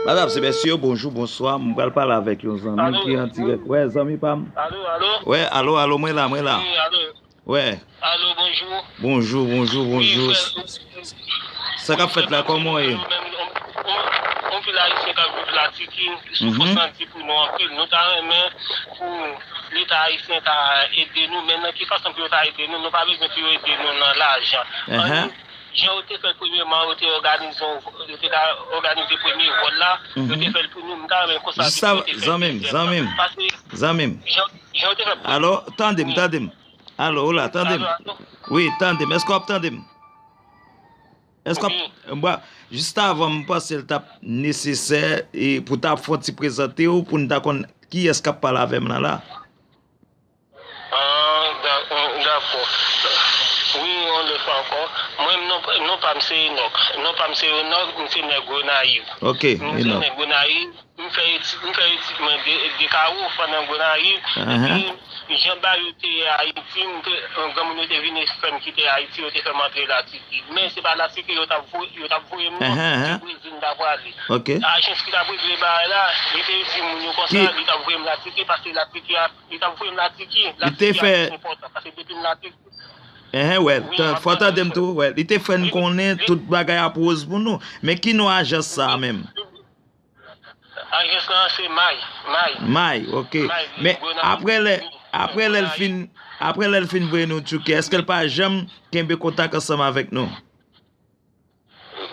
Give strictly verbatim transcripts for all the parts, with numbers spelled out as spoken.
Madam, se mesye yo, bonjou, bonswa. M pral pale avèk yon zanmi ki an dirèk. Wè, zanmi pa m. Alo, alo. Wè, alo, alo, mwen la, mwen la. Wi, alo. Wè. Alo, bonjou. Bonjou, bonjou, bonjou. Sa k ap fèt la, kòman w ye? Yon pil Ayisyen k ap viv Latiki, soufrans lan di pou nou anpil. Nou ta renmen pou Leta ayisyen ta ede nou, men nan ki fason pou yo ta ede nou? Nou pa bezwen pou yo ede nou nan lajan. Ann, jan yo te fè l premyèman, yo te òganize, yo te ka òganize premye vòl la, yo te fè l pou nou. M ta renmen konsa tou pou yo te fè dezyèm nan. Paske jan, jan yo te fè l premye. Alo, tande m, tande m. Alo, ou la, tande m? Alo, alo. Wi, tande m. Èske w ap tande m? Èske w ap, bon, jis avan, m panse l t ap nesesè e pou w ta fè yon ti prezante w, pou n ta konn kiyès k ap pale avè m nan la. Ah, da-, ah, dakò. Wi, yon lòt fwa ankò. Mwen, non, non pa m se Enòk. Non pa m se Enòk, m se nèg Gonayiv. Ok, Enòk. M se nèg Gonayiv. M fè etid, m fè etid mwen de, de kawo pandan Gonayiv. Epi, jan bagay yo te ye Ayiti, m te, granmoun yo te vin fè m kite Ayiti, yo te fè m antre Latiki. Men se pa Latiki yo t ap voye, yo t ap voye m non, se Brezil m ta prale. Ajans ki t ap regle bagay la, li te di moun yo konsa, li t ap voye m Latiki, paske Latiki a, li t ap voye m Latiki, Latiki a enpòtan, paske depi m Latiki. Enhen, wè, fò w tande m tou, wè, li te fè n konnen tout bagay ap woz pou nou. Men ki non ajans sa a menm? Ajans lan se May, May. May, ok. Men apre lè, apre lè l fin, apre lè l fin voye nou Tchouki, èske l pa janm kenbe kontak ansanm avèk nou?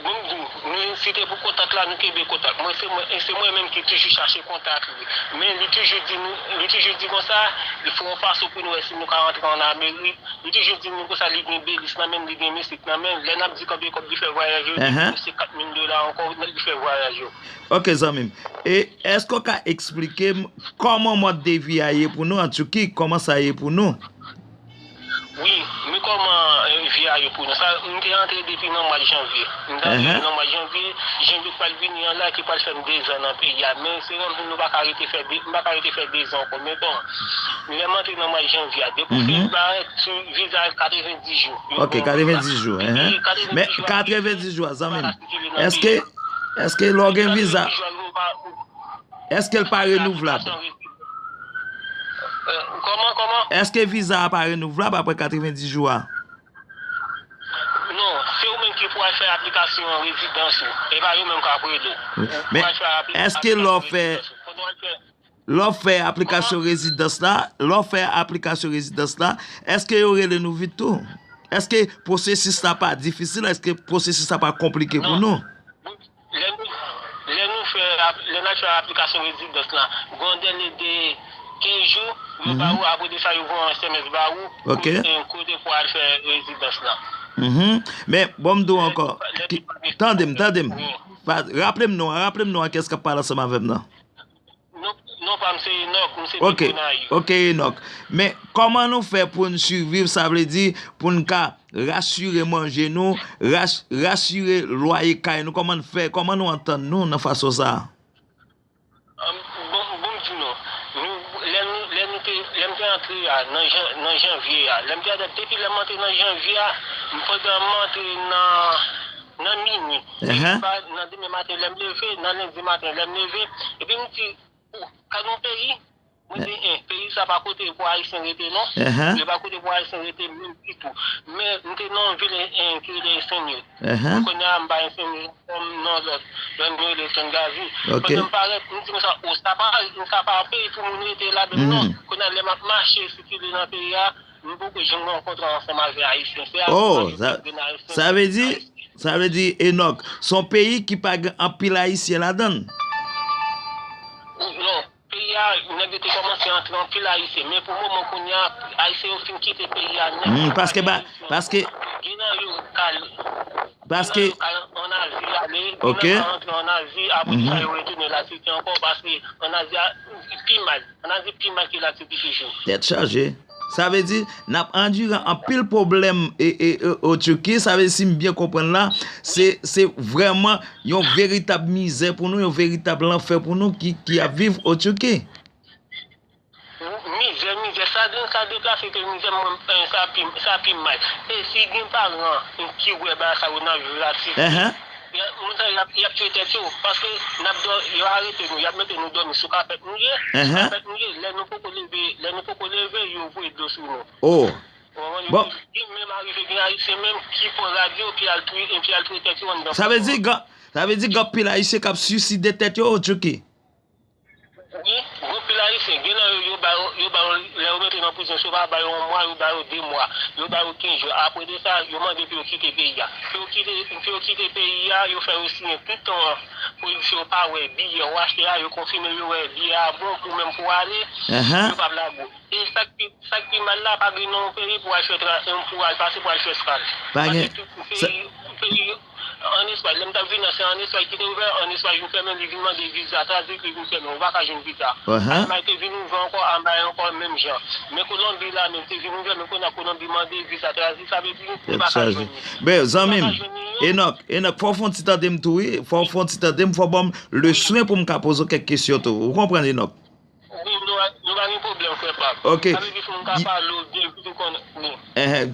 Bon, m di w, nou, si te pou kontak la, nou kenbe kontak. Mwen, se mwen, se mwen menm ki toujou chache kontak li. Men li toujou di nou, li toujou di konsa, li fè yon fason pou nou wè si nou ka rantre ann Amerik. Li toujou di nou konsa, li gen belis nan men l, li gen mesik nan men l. Lè n ap di konbyen kòb li fè vwayaj yo, li di nou se kat mil dola ankò, li fè vwayaj yo. Ok, zanmi m. E èske w ka eksplike m kòman mòd de vi a ye pou nou an Tchouki? Kòman sa ye pou nou? Wi, men kòman, eh, vi a ye pou nou? Sa, m te antre depi nan mwa janvye. M te antre nan mwa janvye, janvye k pral vini an la, ki pral fè m dezan nan peyi a. Men se yon moun nou pa ka rete fè de, m pa ka rete fè dezan ankò. Men bon, lè m antre nan mwa janvye a, depi fevriye, sou viza katrevenndis jou. Ok, katrevenndis jou, enhen. Men katrevenndis jou a, zanmi m, èske, èske lè w gen viza, èske l pa renouvlab? Kòman, kòman? Èske viza a pa renouvlab apre katrevenndis jou a? Non, se ou menm ki pou al fè aplikasyon rezidans ou. E pa yo menm k ap rele w. Men èske lè w fè, lè w fè aplikasyon rezidans la, lè w fè aplikasyon rezidans la, èske yo rele nou vit tou? Èske pwosesis la pa difisil? Èske pwosesis la pa konplike pou nou? Lè nou, lè nou fè ap-, lè n al fè aplikasyon rezidans la, gen yon dèle de kenz jou, yo ba ou, apre de sa, yo voye yon S M S ba ou, kote, kote pou al fè rezidans la. Men, bon, m di w ankò, tande m, tande m. Raple m non an, raple m non an, kiyès k ap pale ansanm avè m nan? Non, non pa m se Enòk, m se nèg Gonayiv. Ok, Enòk. Men kòman nou fè pou n siviv, sa vle di pou n ka rasire manje nou, ras-, rasire lwaye kay nou, kòman n fè, kòman nou antann nou nan fason sa a? Bon, bon m di nou, nou, lè nou, lè nou te, lè m te antre a, nan jan-, nan janvye a, lè m te antre, depi lè m antre nan janvye a, m pandan m antre nan, nan minwi. Epi pa, nan demen maten lè m leve, nan lendi maten lè m leve, epi m di, Ou, gad yon peyi, mwen di, en, peyi sa pa kote pou Ayisyen rete non. Li pa kote pou Ayisyen rete menm ditou. Men m te nan yon vil, en, ki rele Senye. Kounye a m pa Senye, m nan lòt, lòt nou rele Tangavi. Pandan m parèt, m di konsa, o, sa pa, sa pa peyi pou moun rete ladan l non. Kounye a lè m ap mache sikile nan peyi a, m poko janm rankontre ansanm avèk Ayisyen. Se Ayisyen ki vin Ayisyen. Sa vle di, sa vle di, Enòk, se yon peyi ki pa gen anpil Ayisyen ladan l. Non, peyi a, nèg yo te kòmanse antre anpil Ayisyen, men pou moman kounye a, Ayisyen yo fin kite peyi a nèt. Paske ba, paske gen nan yo k al, gen nan yo k al ann Azi ale, gen nan yo k al antre ann Azi, apre sa yo retounen Latiki ankò, paske ann Azi a pi mal. Ann Azi pi mal ke Latiki toujou. Tèt chaje. Sa vle di, n ap andire anpil pwoblèm e, e, e, o Tiki. Sa vle di, si m byen konprann la, se, se vrèman yon veritab mizè pou nou, yon veritab lanfè pou nou ki, ki ap viv o Tiki. Mizè, mizè, sa, sa deplase ke mizè, mwen, eh, sa pi, sa pi mal. E si gen paran ki wè bagay sa yo nan viv Latiki, Y a- Moun sa yo, y ap, y ap tiye tèt yo. Paske n ap dò-, yo arete nou, y ap mete nou dòmi sou kapèt nou ye. Sou kapèt nou ye. Lè nou poko leve, lè nou poko leve, yo voye dlo sou nou. Oh. Bon. Gen menm arive, gen Ayisyen menm ki pran rad yo, ki al touye, ki al touye tèt yo anndan prizon. Sa vle di gen anpil Ayisyen k ap siside tèt yo, Chucky? Wi, gen anpil Ayisyen, gen nan yo, yo ba yo, yo ba yo, lè yo mete nan prizon, si yo pa ba yo yon mwa, yo ba yo de mwa, yo ba yo kenz jou. Apre de sa, yo mande pou yo kite peyi a. Pou yo kite, pou yo kite peyi a, yo fè yo siyen tout tan an. Pou yo, si yo pa wè biyè ou achte a, yo konfime yo wè biyè a bon pou menm pou ale, yo p ap lage w. E sa k pi, sa k pi mal la, pa gen nan yon peyi pou al fè tra-, pou al pase pou al fè eskal. Pa gen. Paske tout peyi, peyi, ann Espay, lè m t ap vin nan, se ann Espay ki te ouvè, ann Espay vin fèmen, li vin mande viza, tradui li vin fèmen, ou pa ka jwenn viza. Almay te vin ouvè ankò, Almay ankò menm jan. Men Kolonbi la menm te vin ouvè, men kounye a Kolonbi mande viza, tradui, sa vle di, ou pa ka jwenn li. Ben, zanmi m, Enòk, Enòk, fò w fè yon ti tande m tou, wi. Fò w fè yon ti tande m, fò w ban m le swen pou m ka poze w kèk kesyon tou. Ou konprann, Enòk? Wi, nou pa, nou pa gen pwoblèm, frè pa m. Ok. Sa vle di, fò m ka pale w byen pou w konn, wi.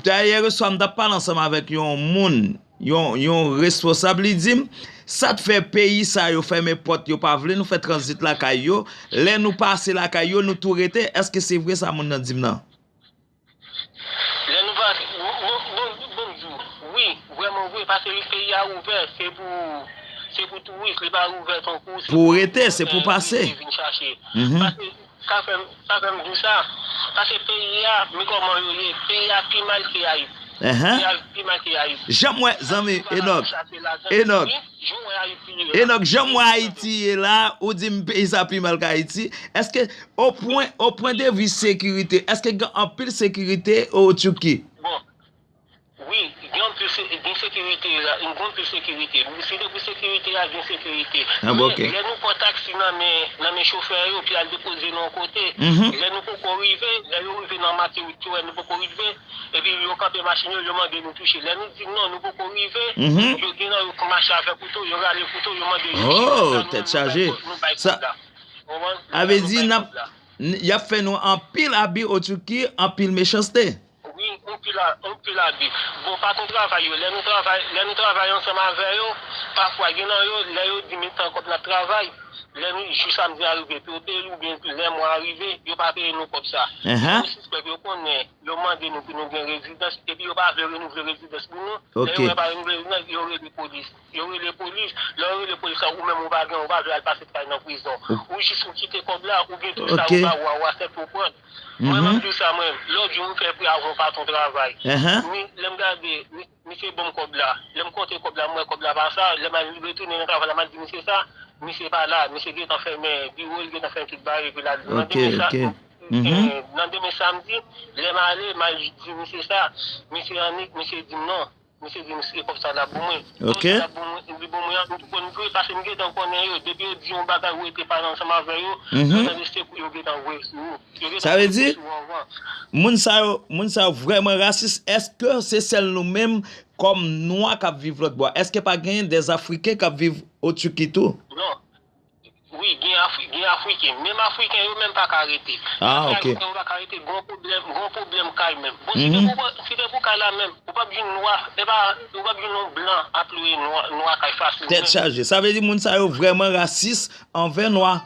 Dayè, yèswa, m t ap pale ansanm avèk yon moun, yon, yon responsab, li di m, sa k fè peyi sa yo fèmen pòt yo, pa vle nou fè tranzit lakay yo, lè nou pase lakay yo, nou tou rete, èske se vre sa moun nan di m nan? Lè nou pase, bon, bon, bon, bon di w, wi, vrèman vre, paske peyi a ouvè, se pou, se pou touris, li pa ouvè tankou, se pou, pou rete, se pou pase. Vin chache. Paske sa fè m, sa fè m di w sa, paske peyi a, men kòman yo ye, peyi a pi mal ke Ayiti. Peyi a pi mal ke Ayiti. Jan m wè, zanmi, Enòk, Enòk, Enòk, jan m wè Ayiti ye la, ou di m peyi sa pi mal ke Ayiti. Èske, o pwen, o pwen de vi sekirite, èske gen anpil sekirite o Tiki? Bon, wi, gen anpil se-, gen sekirite la, gen anpil sekirite. Si se pou sekirite a, gen sekirite. Men lè nou pran taksi nan men, nan men chofè yo, pou y al depoze nou yon kote, lè nou poko rive, lè yo rive nan make wout yo, lè nou poko rive, epi yo kanpe machin yo, yo mande nou touche. Lè nou di non, nou poko rive, yo gen nan yo k mache avèk kouto, yo rale kouto, yo mande nou touche. Oh, tèt chaje. Sa, sa vle di, n ap, y ap fè nou anpil abi o Tiki, anpil mechanste. Wi, anpil a-, anpil abi. Bon, patwon travay yo, lè nou travay, lè nou travay ansanm avè yo, pafwa, gen nan yo, lè yo di men tan kòb n ap travay, lè nou, jou samdi a rive, pou yo peye nou, oubyen lè mwa a rive, yo pa peye nou kòb sa. Yo sispèk, yo konnen, yo mande nou pou nou gen rezidans, epi yo pa vle renouvle rezidans pou nou. Lè yo wè pa renouvle rezidans, yo rele polis. Yo rele polis, lè yo rele polis la, ou menm ou pa gen, ou pa vle al pase kat nan prizon. Ou jis ou kite kòb la, ou gen tout sa, ou pa wè, ou asèpte ou pran. Mwen, m ap di w sa, mwen, lòt jou, m fè pri avè yon patwon travay. Ni, lè m gade, mi-, misye ban m kòb la. Lè m konte kòb la, m wè kòb la pa sa. Lè m al retounen nan travay la, m al di misye sa, misye pa la. Misye gentan fèmen biwo, li gentan fèmen tout bagay, epi l al nan demen sa, eh, nan demen samdi, lè m ale, m al di misye sa, misye annik, misye di m non. Misye di m se kòb sa l ap ban mwen. Kòb sa l ap ban mwen, li ban mwen an, m tou konn vre, paske m gentan konnen yo. Depi yo di yon bagay, ou rete pale ansanm avè yo, yo tande se kou yo gentan voye sou ou. Yo gentan voye sou ou anvan. Sa vle di, moun sa yo, moun sa yo vrèman rasis. Èske se sèl nou menm kòm nwa k ap viv lòtbò a? Èske pa genyen dèzafriken k ap viv o Tiki tou? Non. Wi, gen Afri-, gen Afriken. Menm Afriken yo menm pa ka rete. Ah, ok. Afriken yo pa ka rete, gon pwoblèm, gon pwoblèm kay menm. Bon, si te pou, si te pou kay la menm, ou p ap jwenn nwa, e pa, ou p ap jwenn yon blan ap lwe nwa, nwa kay fasilman. Tèt chaje. Sa vle di moun sa yo vrèman rasis anvè nwa.